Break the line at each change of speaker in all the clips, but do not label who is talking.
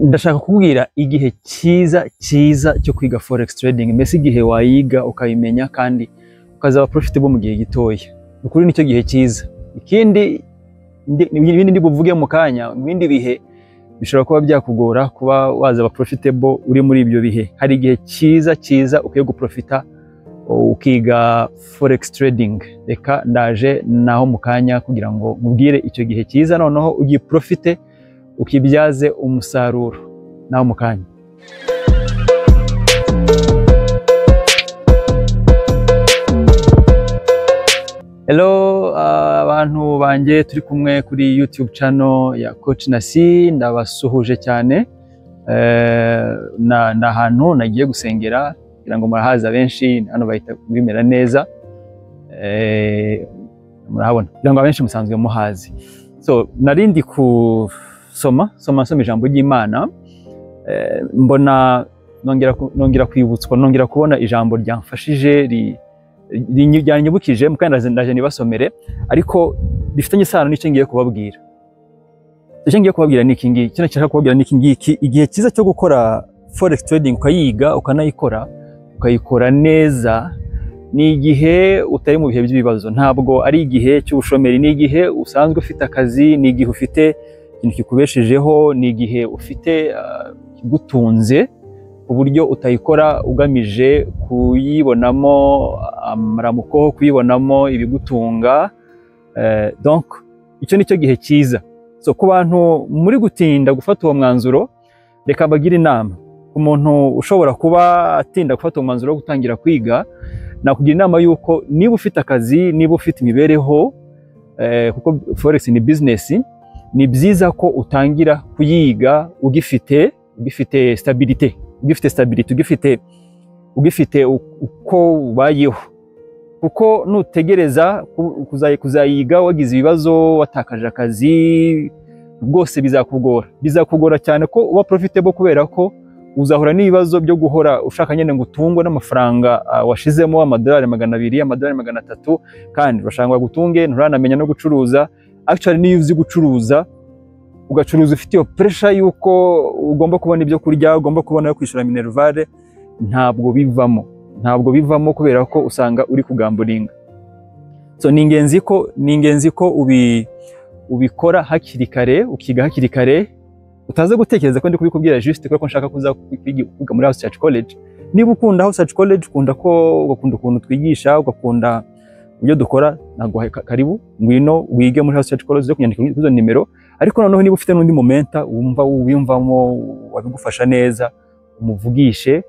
Ndashaka kukubwira igihe cyiza cyiza cyo kwiga forex trading, mbese igihe wayiga ukayimenya kandi ukazaba profitable mu gihe gitoya. Ukuri nicyo gihe cyiza. Ikindi ibindi ndi buvuge mu kanya, mu bindi bihe bishobora kuba byakugora kuba wazaba profitable uri muri ibyo bihe. Hari igihe cyiza cyiza ukwiye guprofita ukiga forex trading. Reka ndaje naho mu kanya kugira ngo nkubwire icyo gihe cyiza, noneho ugiprofite ukibyaze umusaruro. Naho mu kanya. Hello abantu banjye turi kumwe kuri YouTube channel ya Coach Nasi, ndabasuhuje cyane. Na hantu nagiye gusengera kugira ngo murahaza benshi hano bahita bimera neza. Murahabona kugira ngo abenshi musanzwe muhazi. So narindi kusoma soma soma ijambo ry'Imana, mbona nongera kwibutswa, nongera kubona ijambo ryamfashije ryanyibukije mukandi ndaje nibasomere, ariko bifitanye isano n'icyo ngiye kubabwira. Icyo ngiye kubabwira ni iki ngiki, kino nshaka kubabwira ni iki ngiki: igihe cyiza cyo gukora forex trading ukayiga ukanayikora ukayikora neza ni igihe utari mu bihe by'ibibazo. Ntabwo ari igihe cy'ubushomeri, ni igihe usanzwe ufite akazi, ni igihe ufite ikintu kikubeshejeho, ni igihe ufite kigutunze, ku buryo utayikora ugamije kuyibonamo amaramuko, kuyibonamo ibigutunga. Donc icyo nicyo gihe cyiza. So ku bantu muri gutinda gufata uwo mwanzuro, reka mbagire inama. Ku muntu ushobora kuba atinda gufata uwo mwanzuro wo gutangira kwiga, nakugira inama yuko niba ufite akazi, niba ufite imibereho, kuko forex ni business, ni byiza ko utangira kuyiga ugifite stabilité, ugifite ugifite uko ubayeho. Kuko nutegereza kuzayiga wagize ibibazo, watakaje akazi, rwose bizakugora. Bizakugora cyane ko uba profitable, kubera ko uzahora n'ibibazo byo guhora ushaka nyene ngo utungwe n'amafaranga washizemo, amadolari 200, amadolari 300, kandi urashaka ngo agutunge, nturanamenya no gucuruza. Actually niyo uzi gucuruza, ugacuruza ufite iyo pressure yuko ugomba kubona ibyo kurya, ugomba kubona yo kwishyura minervale, ntabwo bivamo. Ntabwo bivamo kubera ko usanga uri kugamburinga. So ni ingenzi ko ubikora hakiri kare, ukiga hakiri kare, utaza gutekereza ko ndi kubikubwira juste kuko nshaka kuza kwiga muri House Church College. Niba ukunda House Church College, ukunda ko ugakunda ukuntu twigisha, ugakunda ibyo dukora, naguhaye karibu, ngwino wige muri House Church College, zo kunyandika kuri izo nimero. Ariko noneho niba ufite n'undi momenta wumva wiyumvamo wabigufasha neza, umuvugishe,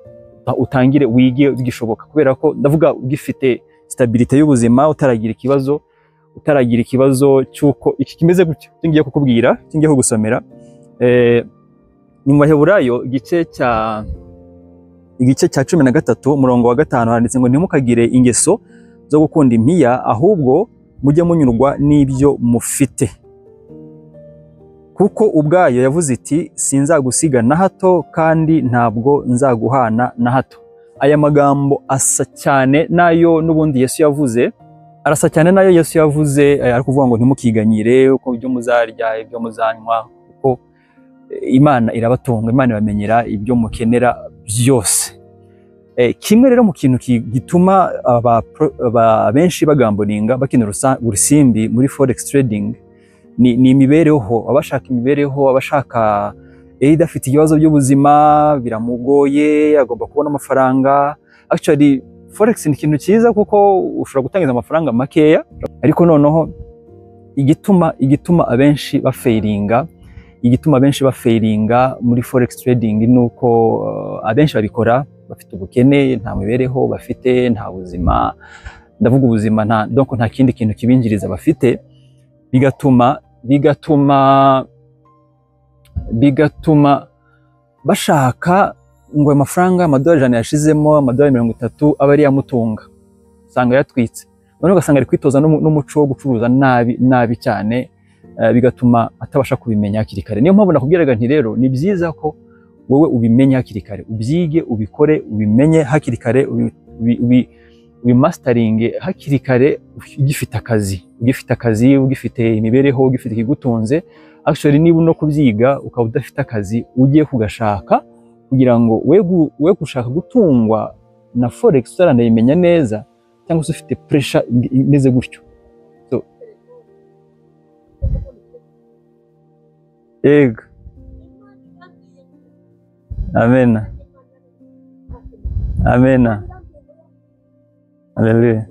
utangire wige bigishoboka, kubera ko ndavuga ugifite stabilité y'ubuzima, utaragira ikibazo cy'uko iki kimeze gutyo ngiye kukubwira, ngiye kugusomera. Ni mu Baheburayo igice cya 13 umurongo wa 5, handitse ngo ntimukagire ingeso zo gukunda impiya, ahubwo mujye munyurwa n'ibyo mufite, kuko ubwayo yavuze iti sinzagusiga na hato kandi ntabwo nzaguhana na hato. Aya magambo asa cyane nayo n'ubundi Yesu yavuze, arasa cyane nayo Yesu yavuze, ari kuvuga ngo ntimukiganyire uko ibyo muzarya, ibyo muzanywa, kuko Imana irabatunga, Imana ibamenyera ibyo mukenera byose. Kimwe rero mu kintu gituma abenshi bagamboninga bakina urusimbi muri forex trading ni imibereho. Abashaka imibereho, abashaka idafite ibibazo by'ubuzima biramugoye, agomba kubona amafaranga. Actually forex ni ikintu cyiza kuko ushobora gutangiza amafaranga makeya, ariko noneho igituma abenshi bafailinga, igituma abenshi bafailinga muri forex trading nuko abenshi babikora bafite ubukene, nta mibereho bafite, nta buzima, ndavuga ubuzima nta, donc nta kindi kintu kibinjiriza bafite, bigatuma bashaka ngo amafaranga amadolari 100 yashizemo, amadolari 30 aba ari yamutunga, usanga yatwitse. None ugasanga ari kwitoza n'umuco wo gucuruza nabi nabi cyane, bigatuma atabasha kubimenya hakiri kare. Niyo mpamvu nakubwiraga nti rero ni byiza ko wowe ubimenye hakiri kare, ubyige, ubikore, ubimenye hakiri kare, Wimasteringe hakiri kare, ugifite akazi, ugifite imibereho, ugifite ikigutunze. Actually, niba no kubyiga ukaba udafite akazi, ugiye kugashaka kugira ngo we gushaka gutungwa na forex utaranayimenya neza, cyangwa se ufite pressure imeze gutyo. So, yego, amen, amen, haleluya,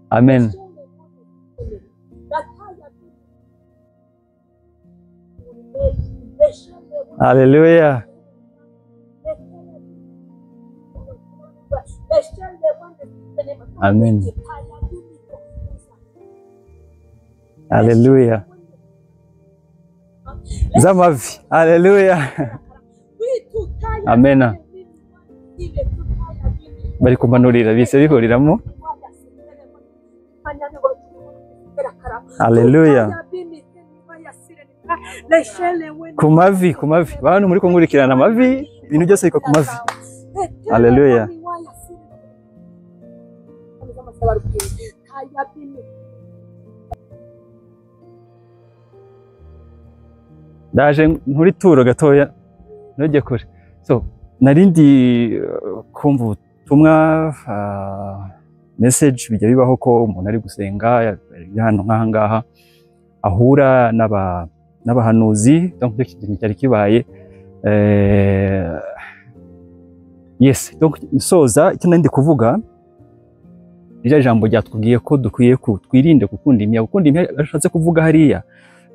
amen. Haleluya. Amen. Haleluya. Z'amavi, haleluya, amena. Bari kumanurira bise bihuriramo. Haleluya. Ku mavi, ku mavi, bantu muri kunkurikirana, amavi, ibintu byose bikwa ku mavi. Haleluya. Ndaje nkuri turo gatoya, ntujye kure. So narindi kumva ubutumwa, message. Bijya bibaho ko umuntu ari gusenga ari hano nk'aha ngaha, ahura n'abahanuzi. Donc icyo kintu cyari kibaye. Yes, donc nsoza, icyo nari ndi kuvuga, ririya jambo ryatubwiye ko dukwiye ku twirinde gukunda impiya. Gukunda impiya ashatse kuvuga hariya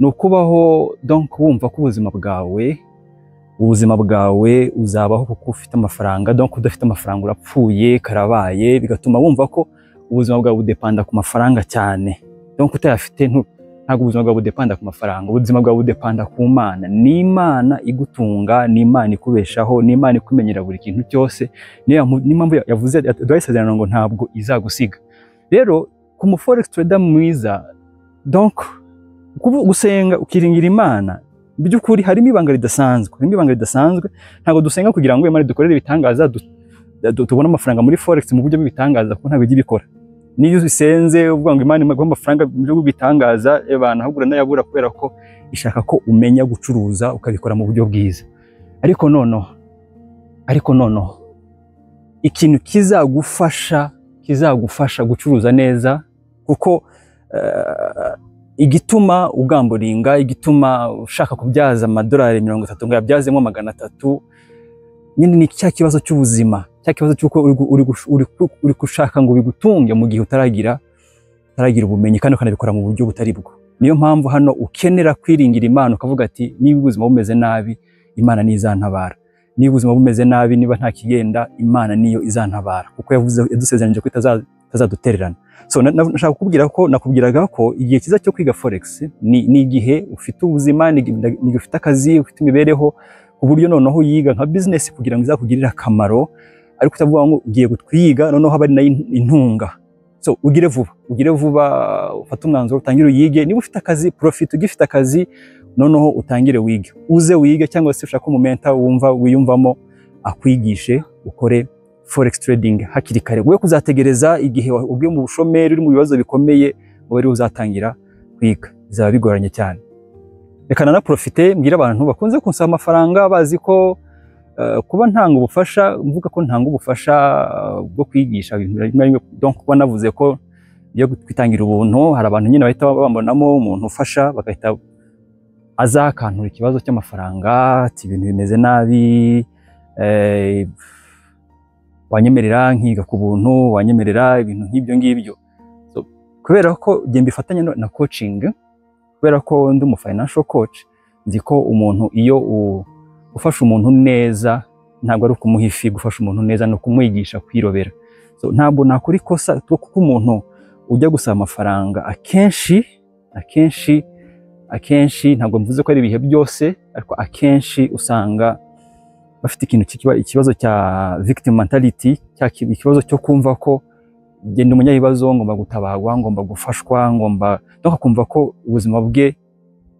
ni ukubaho, donc wumva ko ubuzima bwawe uzabaho kuko ufite amafaranga. Donc udafite amafaranga urapfuye, karabaye. Bigatuma wumva ko ubuzima bwawe budepanda ku mafaranga cyane. Donc utayafite ntabwo ubuzima bwawe budepanda ku mafaranga, ubuzima bwawe budepanda ku Mana. Ni Imana igutunga, ni Imana ikubeshaho, ni Imana ikumenyera buri kintu cyose. Niyo mpamvu yavuze, yaduhaye isezerano ngo ntabwo izagusiga. Rero ku mu forex trader mwiza, donc gusenga ukiringira Imana, by'ukuri harimo ibanga ridasanzwe, harimo ibanga ridasanzwe. Ntabwo dusenga kugira ngo Imana dukorere ibitangaza, tubone amafaranga muri forex mu buryo bw'ibitangaza, kuko ntabwo ijya ibikora. Niyo usenze uvuga ngo Imana iguhe amafaranga mu buryo bw'ibitangaza, abantu ahubwo uranayabura, kubera ko ishaka ko umenya gucuruza, ukabikora mu buryo bwiza. Ariko noneho ikintu kizagufasha gucuruza neza, kuko igituma ugamblinga, igituma ushaka kubyaza amadolari 30 ngo yabyazemo 300 nyine, ni cya kibazo cy'ubuzima, cya kibazo cy'uko uri gushaka ngo bigutunge mu gihe utaragira ubumenyi, kandi ukanabikora mu buryo butari bwo. Niyo mpamvu hano ukenera kwiringira Imana, ukavuga ati: "Niba ubuzima bumeze nabi, Imana niyo izantabara. Niba ubuzima bumeze nabi, niba nta kigenda, Imana niyo izantabara," kuko yavuze, yadusezeranyije ko itazadutererana. So nashaka kukubwira ko, nakubwiraga ko igihe cyiza cyo kwiga forex ni igihe ufite ubuzima, ni igihe ufite akazi, ufite imibereho, ku buryo noneho yiga nka business kugira ngo izakugirire akamaro, ariko utavuga ngo ugiye kwiga noneho aba ari nayo intunga. So ugire vuba, ugire vuba, ufate umwanzuro, utangire uyige. Niba ufite akazi, profit ugifite akazi, noneho utangire wige, uze wige, cyangwa se ushake umumentor wumva wiyumvamo akwigishe, ukore forex trading hakiri kare. We kuzategereza igihe ubwe mu bushomeri, uri mu bibazo bikomeye, ngo ari uzatangira kwiga, bizaba bigoranye cyane. Reka nanaprofite mbwire abantu bakunze kunsaba amafaranga, bazi ko kuba ntanga ubufasha, mvuga ko ntanga ubufasha bwo kwigisha ibintu rimwe na rimwe, donc kuba navuze ko iyo kwitangira ubuntu, hari abantu nyine bahita bambonamo umuntu ufasha, bagahita aza akantura ikibazo cy'amafaranga, ati: "Ibintu bimeze nabi, wanyemerera nkiga ku buntu, wanyemerera," ibintu nk'ibyo ngibyo. So, kubera ko njye mbifatanya na coaching, kubera ko ndi umu financial coach, nzi ko umuntu iyo ufasha umuntu neza, ntabwo ari ukumuha ifi. Gufasha umuntu neza ni ukumwigisha kwirobera. So, ntabwo nakora ikosa, kuko umuntu ujya gusaba amafaranga akenshi, ntabwo mvuze ko ari ibihe byose, ariko akenshi usanga bafite ikintu ikibazo cya victim mentality, ikibazo cyo kumva ko genda umunyabibazo, ngomba gutabarwa, ngomba gufashwa, ngomba, donc akumva ko ubuzima bwe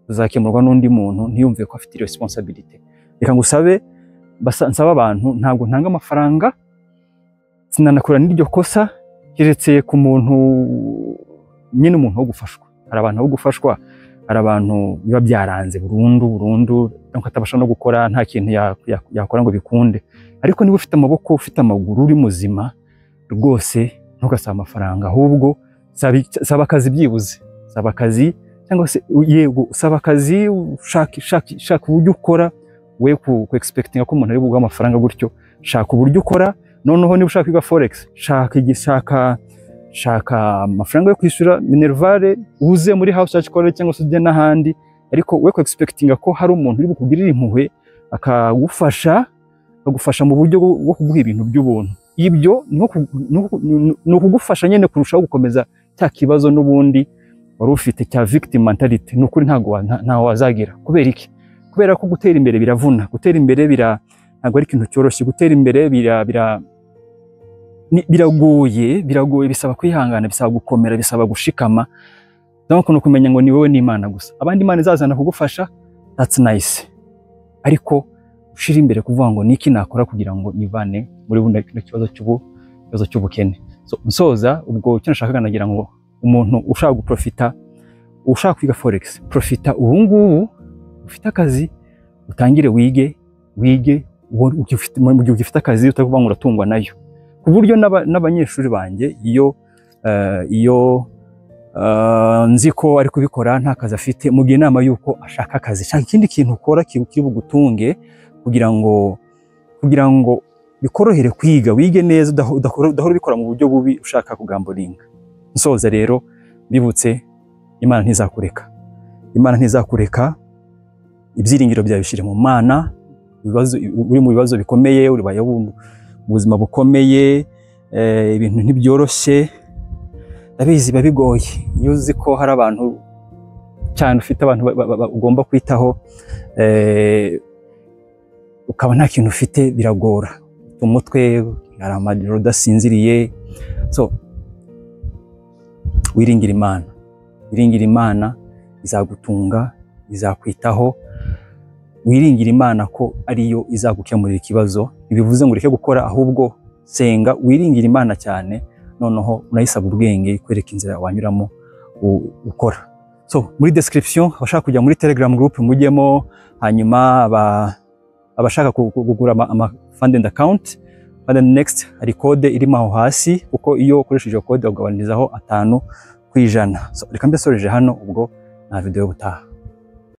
buzakemurwa n'undi muntu, ntiyumve ko afite responsibility. Reka ngusabe, nsaba abantu, ntabwo ntanga amafaranga, sinanakora n'iryo kosa. Keretse ku muntu nyine, umuntu wo gufashwa. Hari abantu bo gufashwa, hari abantu biba byaranze burundu burundu, donc atabasha no gukora, nta kintu yakora ngo bikunde. Ariko niba ufite amaboko, ufite amaguru, uri muzima rwose, ntugasaba amafaranga, ahubwo saba akazi byibuze, saba akazi cyangwa se yego saba akazi, shaka uburyo ukora. We ku expectinga ko umuntu ari buguhe amafaranga gutyo, shaka uburyo ukora. Noneho niba ushaka kwiga forex, shaka amafaranga yo kwishyura minerval, uze muri House Church College cyangwa se ujye n'ahandi. Ariko we ku expectinga ko hari umuntu uri bukugirire impuhwe akagufasha mu buryo bwo kuguha ibintu by'ubuntu, ibyo ni ukugufasha nyine kurushaho gukomeza cya kibazo n'ubundi wari ufite cya victim mentality. Ni ukuri ntabwo ntaho wazagira. Kubera iki? Kubera ko gutera imbere biravuna, gutera imbere ntabwo ari ikintu cyoroshye. Gutera imbere biragoye, biragoye, bisaba kwihangana, bisaba gukomera, bisaba gushikama. Donc ni ukumenya ngo ni wowe n'Imana gusa. Abandi Imana izazana kugufasha, that's nice, ariko ushira imbere kuvuga ngo niki nakora kugira ngo nivane muri buno kino kibazo cy'ubukene. So nsoza ubwo, icyo nashakaga nagira ngo umuntu ushaka guprofita, ushaka kwiga forex, profita ubu ngubu ufite akazi, utangire wige, wige mu gihe ugifite akazi, utakuvuga ngo uratungwa nayo. Ku buryo n'abanyeshuri banjye, iyo nzi ko ari kubikora nta kazi afite, mugira inama y'uko ashaka akazi, shaka ikindi kintu ukora kiri bugutunge kugira ngo bikorohere kwiga, wige neza, udahora ubikora mu buryo bubi ushaka kugamblinga. Nsoza rero mbibutse, Imana ntizakureka, Imana ntizakureka. Ibyiringiro byawe bishyire mu Mana. Ibibazo, uri mu bibazo bikomeye, uribayeho mu buzima bukomeye, ibintu ntibyoroshye, ndabizi biba bigoye. Iyo uzi ko hari abantu cyane, ufite abantu ugomba kwitaho, ukaba nta kintu ufite, biragora umutwe, hari amajoro udasinziriye. So wiringire Imana, wiringire Imana, izagutunga, izakwitaho. Wiringire Imana ko ariyo izagukemurira ikibazo. Ntibivuze ngo ureke gukora, ahubwo senga, wiringire Imana cyane, noneho unayisaba ubwenge, ikwereka inzira wanyuramo ukora. So muri description, abashaka kujya muri Telegram group mujyemo, hanyuma abashaka kugura ama funded account, Funded Next, hari code irimo aho hasi, kuko iyo ukoresheje iyo code ugabanirizaho 5%. So reka mbesoreje hano ubwo, na video y'ubutaha.